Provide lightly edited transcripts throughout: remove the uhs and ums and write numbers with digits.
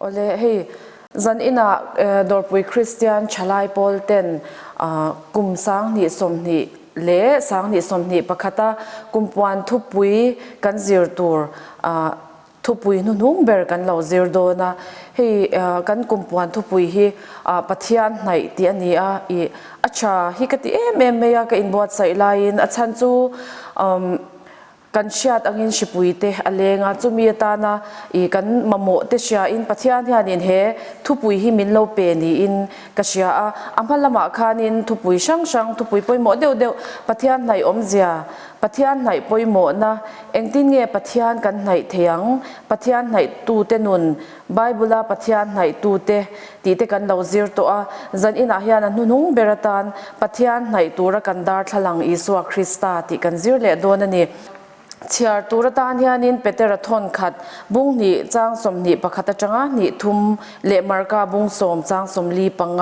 Awle, hei zan inah Dawrpui Kristian Thalai pawl ten kum 2020 leh 2021 a kumpuan thupui kan zir tur thupui hnuhnung ber kan lo zir dawn a. Hei kan kumpuan thupui hi Pathian hnaih tih a ni a, ih a tha hi ka ti em em mai a ka inbuatsaih laiin a chhan chu Kan hriat angin hripui te a leng a, chumi atana i kan mamawh te hriain Pathian hianin he thupui hi min lo pe niin ka hria a. A hma lamah khanin thupui hrang hrang, thupui pawimawh deuh deuh, Pathian hnaih awmzia, Pathian hnaih pawimawhna, engtin nge Pathian kan hnaih thei ang, Pathian hnaihtute nun, Bible-a Pathian hnaihtute tih te kan lo zir tawh a, zan inah hian a hnuhnung ber atan Pathian hnaih tura kan darthlalang Isua Krista tih kan zir leh dawn a ni. Chhiar tur atan hianin Petera thawn khat bung hnih chang 21 atanga hnih thum leh Marka bung sawm chang 45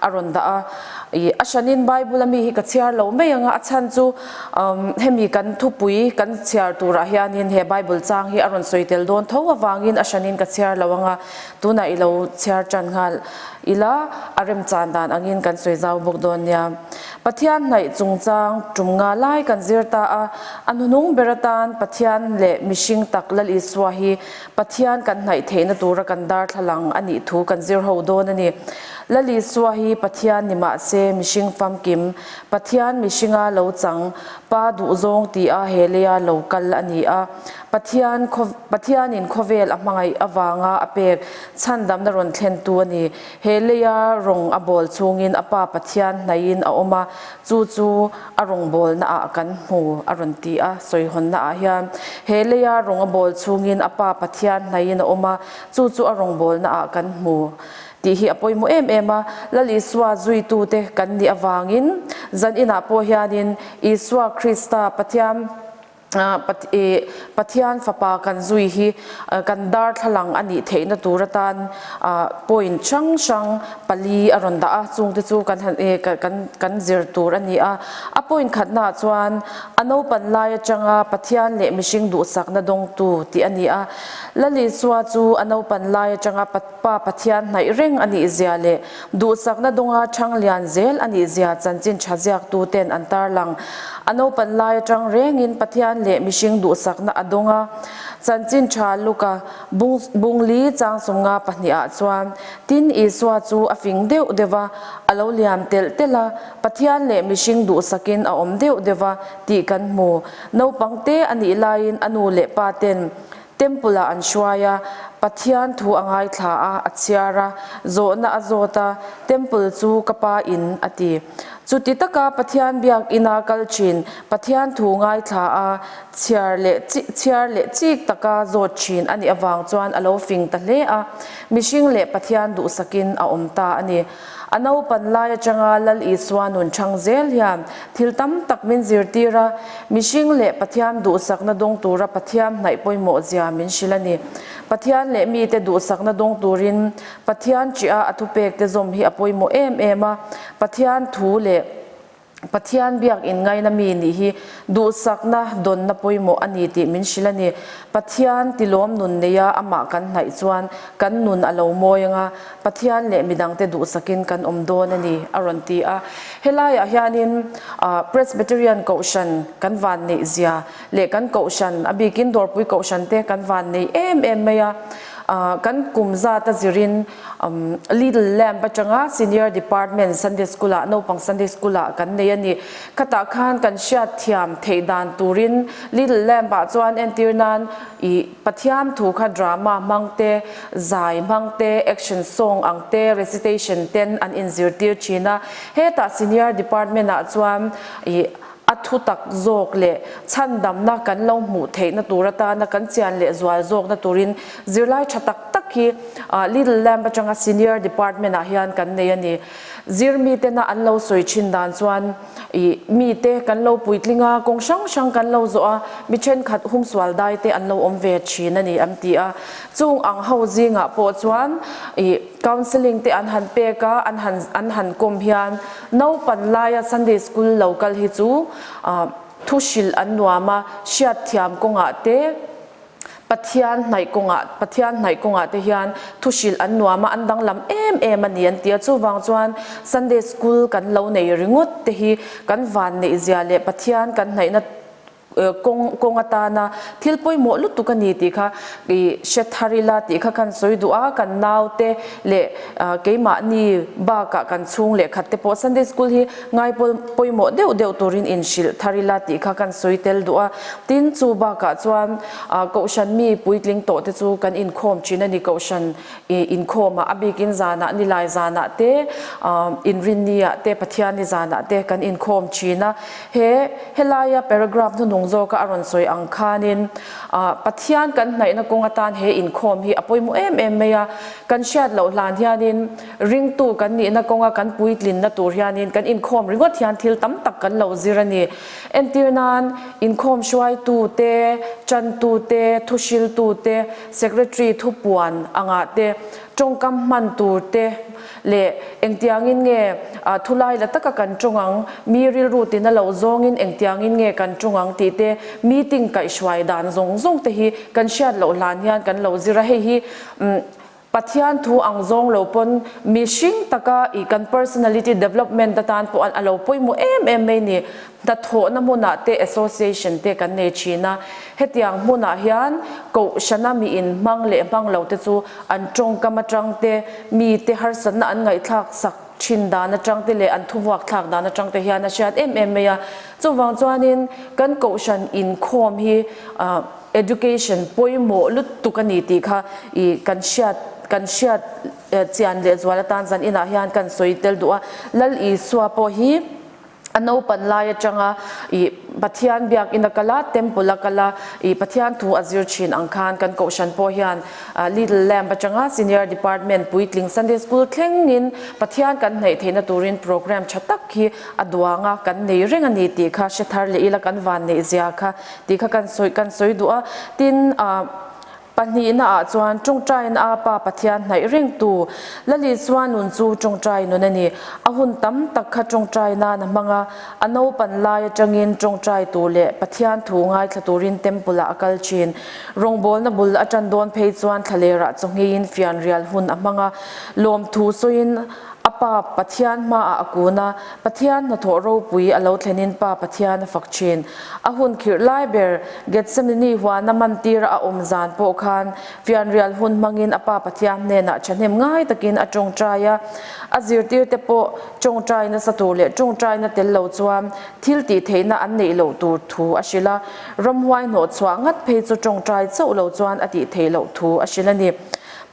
a rawn dah a. Ih a hranin Bible a mi hi ka chhiar lo mai ang a, a chhan chu hemi kan thupui kan chhiar turah hianin he Bible chang hi a rawn sawi tel dawn tho avangin a hranin ka chhiar lo ang a, tunah i lo chhiar tan nghal ila a remchan dan angin kan sawi zau bawk dawn nia. Pathian hnaih chungchang tum nga lai kan zir ta a, a hnuhnung ber atan Pathian leh mihring tak Lal Isua hi Pathian kan hnaih theihna tura kan darthlalang a nih thu kan zir ho dawn a ni. Lal Isua hi Pathian ni mah se mihring famkim, Pathian mihringa lo chang, Pa duhzawng ti a he leia lo kal a ni a. Pathian Pathianin khawvel a hmangaih avanga a pek chhandamna rawn thlentu a ni. He leia rawng a bawl chungin a Pa Pathian hnaihin a awm a, chu chu a rawngbawlna ah kan hmu a rawn ti a, sawihawnna ah hian he leia rawng a bawl chungin a Pa Pathian hnaihin a awm a, chu chu a rawngbawlna ah kan hmu tih hi a pawimawh em em a. Lal Isua zuitute kan nih avangin zan inah pawh hianin Isua Krista Pathian Pathian fapa kan zui hi kan darthlalang a nih theihna tur atan point hrang hrang pali a rawn dah a, chungte chu kan han kan zir tur a ni a. A point khatnaah chuan a naupan lai atanga Pathian leh mihring duhsakna dawngtu tih a ni a. Lal Isua chu a naupan lai atanga Pa Pathian hnaih reng a nih zia leh duhsakna dawnga chhang lian zel a nih zia chanchin tha ziaktuten an tarlang. A naupan lai atang rengin Pathian leh mihring duhsakna a dawng a. Chanchin tha Luka bung bungli chang 52 ah chuan, Tin Isua chu a fing deuh deuh a, a lo liam telh telh a, Pathian leh mihring duhsakin a awm deuh deuh a tih kan hmu. Naupang te a nih laiin a nu leh pa ten Temple ah an hruai a, Pathian thu a ngaithla a, a chhiar a, zawhna a zawt a, Temple chu ka pa in a ti. Chuti taka Pathian biak ina kal thin, Pathian thu ngaithla a, chhiar leh chhiar leh chik taka zawt thin a nih avang chuan a lo fing ta hle a, mihring leh Pathian duhsakin a awm ta a ni. A naupan lai atanga Lal Isua nun chhang zel hian thil tam tak min zirtir a, mihring leh Pathian duhsakna dawng tura Pathian hnaih pawimawh zia min hrilh a ni. Pathian leh mite duhsakna dawng turin Pathian ṭiha a thupekte zawm hi a pawimawh em em a, Pathian thu leh Pathian biak inngaina mi nih hi duhsakna dawnna pawimawh a ni tih min hrilh a ni. Pathian tilawm nun neia amah kan hnaih chuan kan nun a lo mawi ang a, Pathian leh midangte duhsakin kan awm dawn a ni, a rawn ti a. Helaiah hianin Presbyterian Kohhran kan van neih zia leh kan Kohhran, a bikin Dawrpui Kohhran te kan van nei em em mai a. Kan kum zat a zirin Little Lamp atanga Senior Department Sunday School ah naupang Sunday School ah kan nei a ni. Khatah khan kan hriat thiam theih dan turin Little Lamp ah chuan entir nan ih Pathian thu kha drama hmang te, zai hmang te, action song ang te, recitation ten an inzirtir thin a. Hetah Senior Department ah chuan ih A thu tak zawk leh chhandamna kan lo hmuh theihna tur atana kan chian leh zual zawkna turin zirlai tha tak tak hi Little Lamp atanga Senior Department ah hian kan nei a ni. Zir mitena an lo sawi thin dan chuan ih mite kan lo puitling a, kawng hrang hrang kan lo zawh a, mi thenkhat humsual dai te an lo awm ve thin a ni an ti a. Chung ang ho zingah pawh chuan ih counselling te an han pek a, an han an han kawm hian Naupan laia Sunday School lo kal hi chu thu hrilh an nuam a, hriatthiam kawngah te, Pathian hnaih kawngah Pathian hnaih kawngah te hian thu hrilh an nuam a, an danglam em em a ni an ti a. Chuvang chuan Sunday School kan lo nei ringawt te hi kan vanneih zia leh Pathian kan hnaihna kawng kawng atana thil pawimawh lutuk a ni tih kha ih hre thar ila tih kha kan sawi duh a, kan naute leh keimahni bakah kan chhung leh khat te pawh Sunday School hi ngai pawimawh deuh deuh turin inhrilh thar ila tih kha kan sawi tel duh a, tin chu bakah chuan kohhran mi puitling tawh te chu kan inkhawm thin a ni, kohhran ih inkhawmah a bikin zanah nilai zanah te inrinniah te Pathianni zanah te kan inkhawm thin a, He helaia paragraph hnunung zawka a rawn sawi ang khanin Pathian kan hnaihna kawng atan he inkhawm hi a pawimawh em em mai a. Kan hriat loh hlan hianin ringtu kan nihna kawnga kan puitlinna tur hianin kan inkhawm ringawt hian thil tam tak kan lo zir a ni. Entir nan inkhawm hruaitu te, chantu te, thuhriltu te, secretary thupuan angah te, tawngkam hman tur te, Leh engtiangin nge thulai la taka kan tawng ang, mi rilru tina lo zawngin engtiangin nge kan tawng ang tih te, meeting kaihhruai dan zawng zawng te hi kan hriat loh hlan hian kan lo zir a, hei hi Pathian thu ang zawng lo pawn mihring taka ih kan personality development atan pawh a lo pawimawh em em mai ni. Hnathawhna hmunah te association te kan nei thin a, hetiang hmunah hian kohhrana mi inhmang leh hmang lo te chu an tawngkam atang te, mi te harsatna an ngaihthlak sak thin dan atang te leh an thuvuak thlak dan atang te hian a hriat em em mai a. Chuvang chuanin kan kohhran inkhawm hi education pawimawh lutuk a ni tih kha ih kan hriat kan hriat chian lehzual atan zan inah hian kan sawi tel duh a. Lal Isua pawh hi. A naupan lai atanga ih Pathian biakinn a kal a, temple a kal a, ih Pathian thu a zir thin ang khan kan kohhran pawh hian Little Lamb atanga Senior Department puitling Sunday School thlengin Pathian kan hnaih theihna turin program tha tak hi a duang a, kan nei reng a ni tih kha hre thar leh ila kan van neih zia kha tih kha kan sawi kan sawi duh a. Tin, ah. Pahnihna ah chuan tawngtaiin a Pa Pathian hnaih rengtu Lalisua nun chu tawngtai nun a ni. A hun tam tak kha tawngtai nan a hmang a, a naupan lai atangin tawngtai tur leh Pathian thu ngaithla turin temple ah a kal thin. Rawngbawlna bul a tan dawn phei chuan thlalerah chawngeiin fianrial hun a hmang a, lawmthu sawiin a Pa Pathian hmaah a kun a, Pathian hnathawh ropui a lo thlenin Pa Pathian a fak thin. A hun khirh lai ber Gethsemane huana mantira a awm zan pawh khan fianrial hun hmangin a Pa Pathian hnenah thahnem ngai takin a tawngtai a. A zirtirte pawh tawngtai nasa tur leh tawngtaina tel lo chuan thil tih theihna an neih loh tur thu a hrilh a. Ramhuai hnawhchhuah ngat phei chu tawngtai chauh lo chuan a tih theih loh thu a hrilh a ni.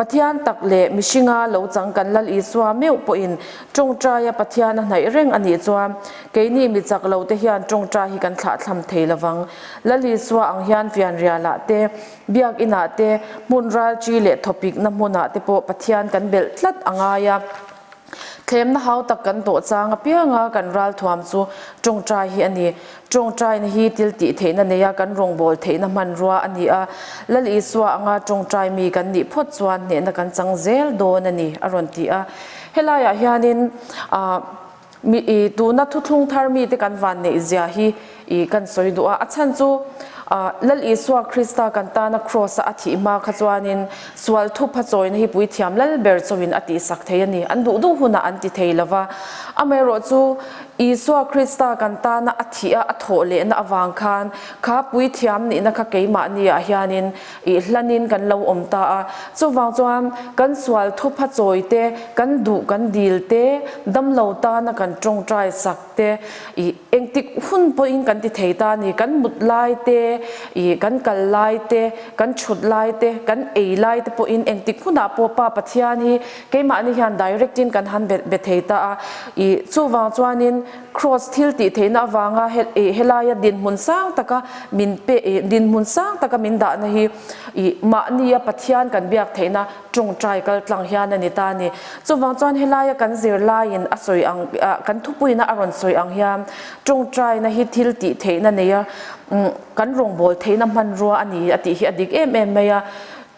Pathian tak leh mihringa lo chang kan Lal Isua meuh pawhin tawngtaia Pathian a hnaih reng a nih chuan keini mi chak lo te hian tawngtai hi kan thlahthlam thei lovang. Lal Isua ang hian fianrialah te, biakinah te, hmun ralṭi leh thawpikna hmunah te pawh Pathian kan belh tlat a ngai a. Thlemna hau tak kan tawh chang apianga kan ralthuam chu tawngtai hi a ni. Tawngtaina hi thil tih theihna neia kan rawngbâwl theihna hmanrua a ni a. Lal Isua anga tawngtai mi kan nih phawt chuan hnehna kan chang zel dawn a ni, a rawn ti a. Helaiah hianin mi i tuna thuthlung thar mite kan van neih zia hi i kan sawi duh a. A chhan chu Lal Isua Krista kan tana Kraws-a a thih hma kha chuanin sual thupha chawina hi puithiam lal ber chawin a tihsak thei a ni. An duh duh hunah an ti thei lo va. Amaherawhchu Isua Krista kan tana a thih a, a thawh lehna avang khan kha puithiam nihna kha keimahniah hianin ih hlanin kan lo awm ta a. Chuvang chuan kan sual thupha chawi te, kan duh kan dil te, damlo tana kan tawngtai sak te, ih engtik hun pawhin kan ti thei ta a ni. Kan mut lai te, ih kan kal lai te, kan thut lai te, kan ei lai te pawhin engtik hunah pawh Pa Pathian hi Keimahni hian direct in kan han be thei ta a, i chuvang chuanin Kraws thil tih theihna avanga helaia dinhmun sang taka min pe dinhmun sang taka min dahna hi i mahnia Pathian kan biak theihna tawngtai kal tlang hian a ni ta a ni. Chuvang chuan helaia kan zirlaiin a sawi ang kan thupuina a rawn sawi ang hian tawngtaina hi thil tih theihna neia kan rawngbâwl theihna hmanrua a ni a tih hi a dik em em mai a.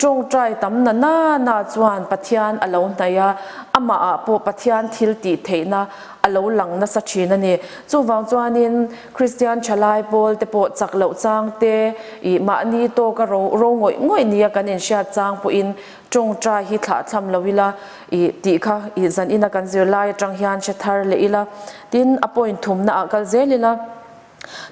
Tawngtai tam na na na chuan Pathian a lo hnaih a, amahah pawh Pathian thil tih theihna a lo lang nasa thin a ni. Chuvang chuanin Kristian thalai pawl te pawh chak loh chang te, ih mahni tawka ro ro ngawih ngawih nia kan inhriat chang pawhin tawngtai hi thlah thlam lo ila ih tih kha ih zan ina kan zirlai atang hian hre thar leh ila. Tin, a point thumna ah kal zel ila.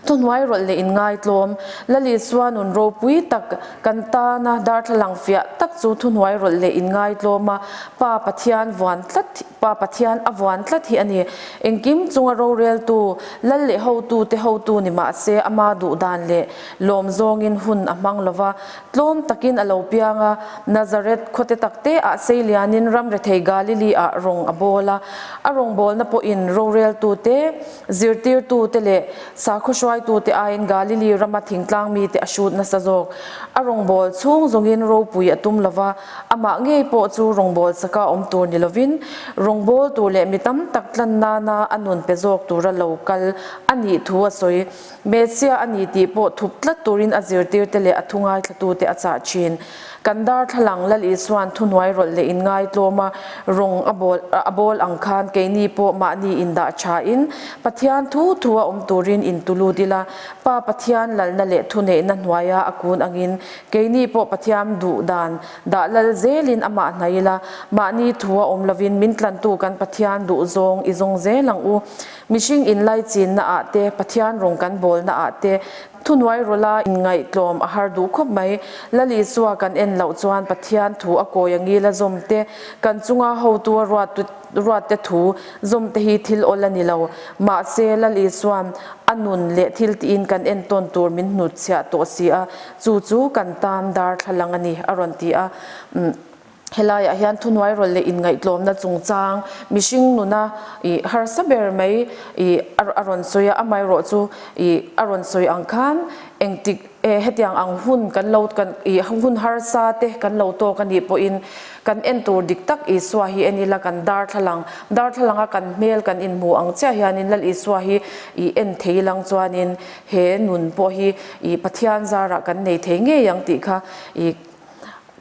Thuhnuai rawlh leh inngaitlawm, Lal Isua nun ropui tak kan tana darthlalang fiah tak chu thuhnuai rawlh leh inngaitlawma Pa Pathian vuan tlat Pa Pathian a vuan tlat hi a ni. Engkim chunga roreltu, Lal leh hotute hotu ni mah se ama duhdan leh lawm zawngin hun a hmang lova, tlawm takin a lo piang a, Nazareth khawte takte ah sei lianin ram rethei Galili ah rawng a bawl a, a rawngbawlna pawhin roreltute, Zirtirtute leh sakhaw hruaitute aiin Galili rama thingtlang mite a hrut nasa zawk. A rawngbâwl chhung zawngin ropui a tum lo va, amah ngei pawh chu rawngbâwl chaka awm tur ni lovin, rawngbâwl tur leh mi tam tak tlan nana a nun pe zawk tura lo kal a nih thu a sawi. Messiah a ni tih pawh thup tlat turin a zirtirte leh a thu ngaithlatute a chah thin. Kan darthlalang Lal Isua'n thuhnuai rawlh leh inngaitlawma rawng a bawl a bawl ang khan keini pawh mahni indah thain Pathian thu thua awm turin intulut ila, Pa Pathian lalna leh thuneihna hnuaia a kun angin keini pawh Pathiam duh dan dah lal zelin amah hnaih ila, mahni thua awm lovin min tlantu kan Pathian duh zawng i zawng zel ang u. Mihring inlaichinna ah te, Pathian rawng kan bawlna ah te, Thuhnuai rawla inngaihtlawm a har duh khawp mai. Lal Isua kan en loh chuan Pathian thu a kawi a ngil a zawm te, kan chunga hotu a ruat ruat te thu zawm te hi thil awl a ni lo. Mahse, Lal Isua'n a nun leh thil tiin kan entawn tur min hnutchhiah tawh si a, chu chu kan tan darthlalang a ni, a rawn ti a. Helaiah hian thuhnuai rawlh leh inngaihtlawmna chungchang mihring nuna ih harsa ber mai ih a rawn sawi a, amaherawh chu ih a rawn sawi ang khan engtik e hetiang ang hun kan lo kan ih hun harsa te kan lo tawk a nih pawhin kan en tur dik tak Isua hi en ila kan darthlalang darthlalanga kan hmel kan inhmu ang chiah hianin Lal Isua hi ih en thei lang chuanin he nun pawh hi ih Pathian zarah kan nei thei ngei ang tih kha ih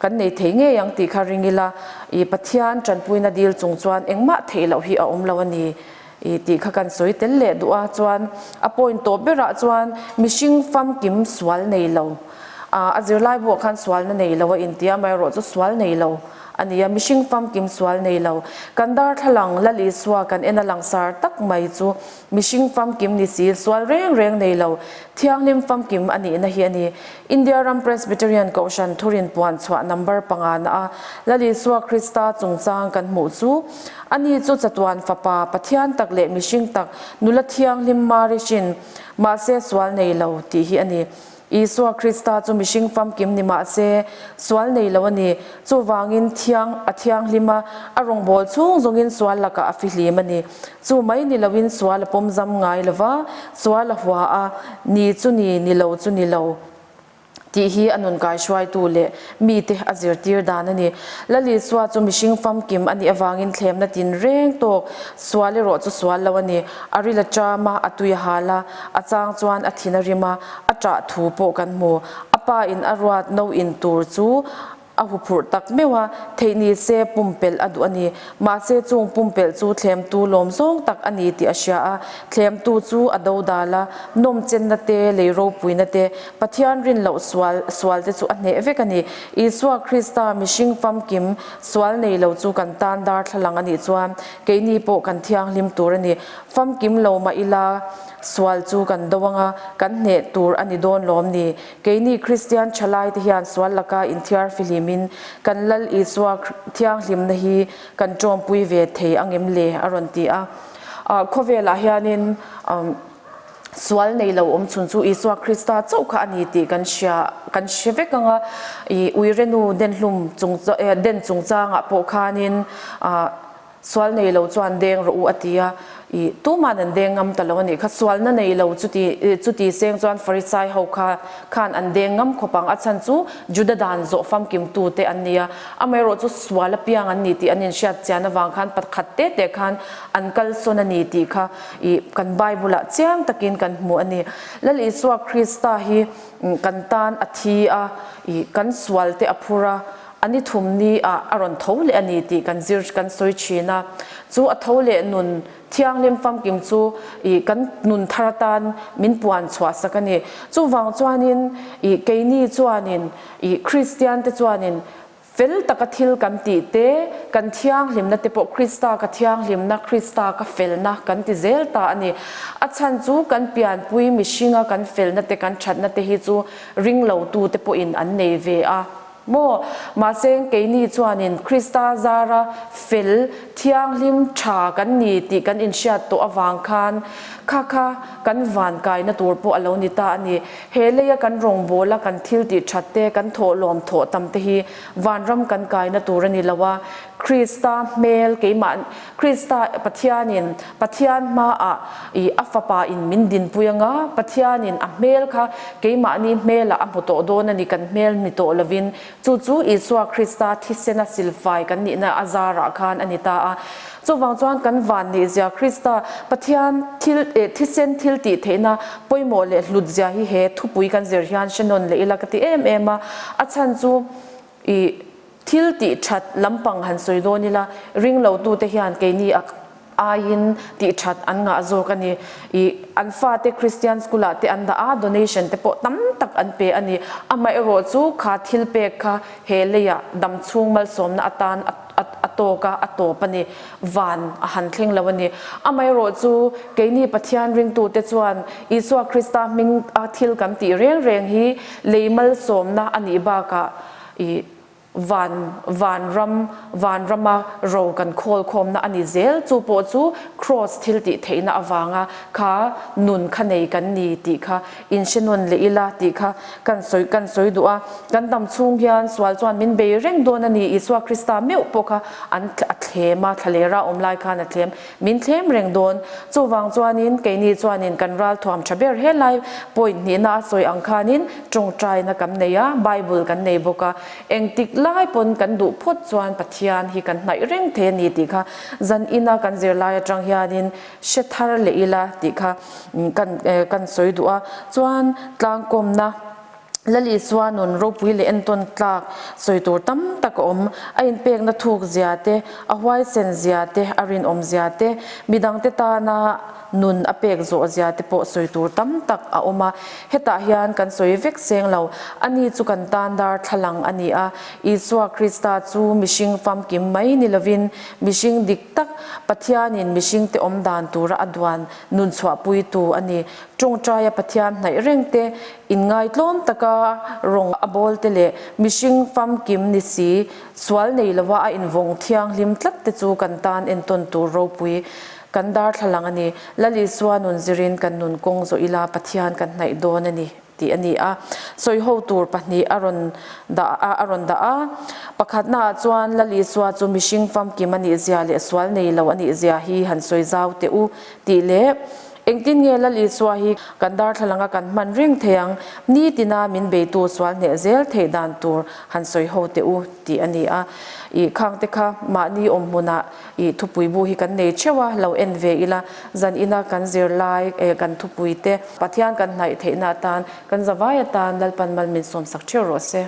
Kan nei thei ngei ang tih kha ring ila, i Pathian tanpuina dil chung chuan engmah theih loh hi a awm lo a ni i tih kha kan sawi tel leh duh a. Chuan a point tawp berah chuan mihring famkim sual nei lo, a zirlai buah khan sualna nei lo a inti a, amaherawhchu sual nei lo a ni a, mihring famkim sual nei lo. Kan darthlalang Lal Isua kan en a langsar tak mai chu Mihring famkim ni si, sual reng reng nei lo, thianghlim famkim a nihna hi a ni. India ram Presbyterian Kohhran thurin puan chhuah number pangana a Lal Isua Krista chungchang kan hmuh chu, ani chu chatuan fapa, Pathian tak leh mihring tak, nula thianghlim Mari hrin, mahse sual nei lo, tih hi a ni. Isua Krista chu mihring famkim ni mah se, sual nei lo a ni. Chuvangin thiang a thianghlim a, a rawngbâwl chhung zawngin sual lakah a fihlim a ni. Chu mai ni loin sual a pawmzam ngai lo va, sual a hua a, ni chu ni, ni lo chu ni lo tih hi a nun kaihruaitu leh mite a zirtir dan a ni. Lal Isua chu mihring famkim a nih avangin thlemna tinreng tawk sual erawh chu sual lo a ni. A ril a ṭam a, a tui a hal a, a chang chuan a thin a rim a, a ṭah thu pawh kan hmu. A pa in a ruat no in tur chu a huphurh tak meuh a, theih ni se pumpelh a duh a ni. Mahse chung pumpelh chu thlemtu lawm zawng tak a ni tih a hria a, thlemtu chu a do dal a, nawm chenna te, lei ropuina te, Pathian rin loh sual sual te chu a hneh vek a ni. Isua Krista mihring famkim sual nei lo chu kan tan darthlalang a nih chuan keini pawh kan thianghlim tur a ni. Famkim lo mah ila sual chu kan do anga kan hneh tur a ni dawn lawm ni. Keini Kristian thalai te hian sual laka inthiar fihlimin kan Lal Isua thianghlimna hi kan tawmpui ve thei angem le a rawn ti a. Khawvelah hianin sual nei lo awm chhun chu Isua Krista chauh kha a ni tih kan hria kan hre vek ang a. Ih Uirenu denhlum chung den chungchangah pawh khanin Sual nei lo chuan deng rawh u a ti a. I tuman an deng ngam ta lo a nih kha. Sualna nei lo chuti chuti seng chuan Farisai ho kha khan an deng ngam khawp ang. A chhan chu Juda dan zawh famkim tute an ni a, amaherawh chu sual apiang an ni tih an inhriat chian avang khan pakhat te te khan an kalsawn a ni tih kha i kan Bible ah chiang takin kan hmu a ni. Lal Isua Krista hi kan tan a thi a, i kan sual te a phur a, a ni thum ni ah a rawn tho leh a ni tih kan zir kan sawi thin a. Chu a tho leh nun thianghlim famkim chu i kan nun thar atan min puan chhuah sak a ni. Chuvang chuanin i keini chuanin i Kristian te chuanin fel taka thil kan tih te, kan thianghlimna te pawh Krista ka thianghlimna, Krista ka felna kan ti zel ta a ni. A chhan chu kan pianpui mihringa kan felna te, kan thatna te hi chu ringlotu te pawhin an nei ve a. Maw? Mahse, keini chuanin Krista zara fel, thianghlim, tha kan ni tih kan inhriat tawh avang khan kha kha kan van kaina tur pawh a lo ni ta a ni. He leia kan rawngbawla kan thil tih that te, kan thawhlawm thawh tam te hi vanram kan kaina tur a ni lo a. Krista hmel keimah Krista Pathianin Pathian hmaah i a fapa in min dinpui anga, Pathianin a hmel kha keimahni hmelah a hmu tawh dawn a ni, kan hmel ni tawh lovin. Chu chu Isua Krista thisena silfai kan nihna a zarah khan a ni ta a. Chuvang chuan kan van nihzia Krista Pathian thil eh thisen thil tih theihna pawimawh leh hlutzia hi he thupui kan zir hian hre nawn leh ila ka ti em em a. A chhan chu i Thil tih that lampang han sawi dawn ila, ring lo tute hian keini a aiin tih that an ngah zawk a ni. I an fate Christian school ah te an dah a, donation te pawh tam tak an pe a ni. Amaherawh chu kha thil pek kha he leiah dam chhung malsawmna atan a tawk a, a tawp a ni. Van a han thleng lo a ni. Amaherawh chu keini Pathian ringtute chuan Isua Krista hming a thil kan tih reng reng hi lei malsawmna a nih bakah I van vanram vanrama ro kan khawl khawmna a ni zel, chu pawh chu Kraws thil tih theihna avanga kha nun kha nei kan ni tih kha inhre nawn leh ila tih kha kan sawi kan sawi duh a. Kan dam chhung hian sual chuan min bei reng dawn a ni, Isua Krista meuh pawh kha an a thlem a, thlalera awm lai khan a thlem. Min thlem reng dawn. Chuvang chuanin keini chuanin kan ralthuam tha ber helai point hnihna a sawi ang khanin tawngtaina kan nei a, Bible kan nei bawk a. Engtik lai pawn kan duh phawt chuan Pathian hi kan hnaih reng thei a ni tih kha zan ina kan zirlai atang hianin hre thar leh ila tih kha kan kan sawi duh a. Chuan tlangkawmna. Lali chuan nun ropui leh entawn tlak sawi tur tam tak a awm. A inpekna thuk zia te, a huaisen zia te, a rinawm zia te, midangte tana nun a pek zawh zia te pawh sawi tur tam tak a awm a. Hetah hian kan sawi vek seng lo. Ani chu kan tan darthlalang a ni a. Isua Krista chu mihring famkim mai ni lovin mihring dik tak, Pathianin mihringte awm dan tura a duan nun chhuahpuitu a ni. Tawngtaia Pathian hnaih reng te, inngaitlawm taka rawng a bawl te leh mihring famkim ni si, sual nei lova a invawng thianghlim tlat te chu kan tan entawn tur ropui kan darthlalang a ni. Lal Isua nun zirin kan nun kawng zawh ila Pathian kan hnaih dawn a ni tih a ni a. Sawiho tur pahnih a rawn dah a a rawn dah a. Pakhatnaah chuan Lal Isua chu mihring famkim a nih zia leh sual nei lo a nih zia hi han sawi zau teh u tih leh Engtin nge Lal Isua hi kan darthlalang a kan hman reng thei ang? Nitina min beitu sual hneh zel theih dan tur han sawi ho teh u tih a ni a. I khangte kha mahni awm hmunah i thupui bu hi kan nei theuh a, lo en ve ila zan ina kan zirlai eh kan thupui te Pathian kan hnaih theihna atan kan zavai atan Lalpan mal min sawmsak theuh rawh se.